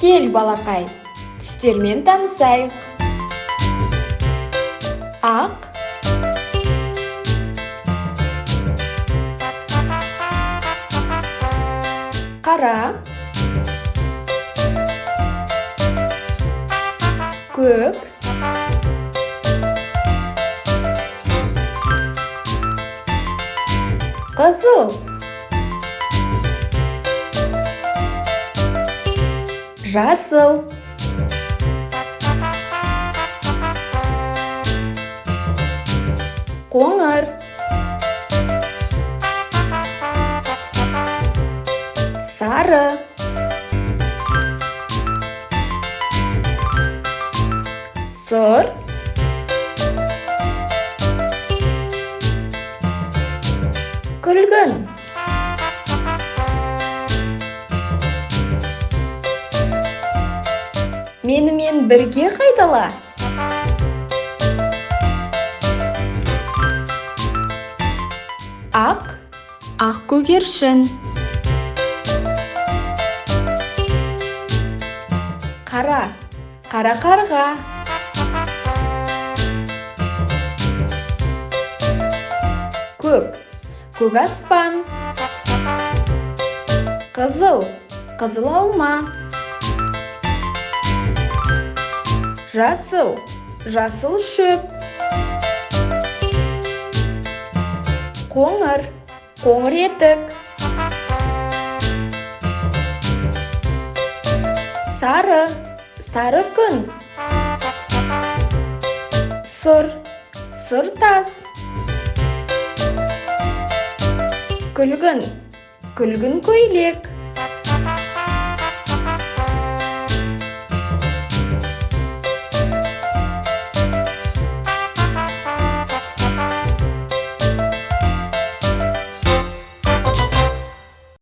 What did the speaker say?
Кел, балақай, түстермен танысайық. Ақ, қара, көк, қызыл, жасыл, қоңыр, сары, сұр, күлгін. Менімен бірге қайтала. Ақ, ақ көгершін. Қара, қара қарға. Көк, көк аспан. Қызыл, қызыл алма. Жасыл, жасыл шөп. Қоңыр, қоңыр етік. Сары, сары күн. Сұр, сұр тас. Күлгін, күлгін көйлек.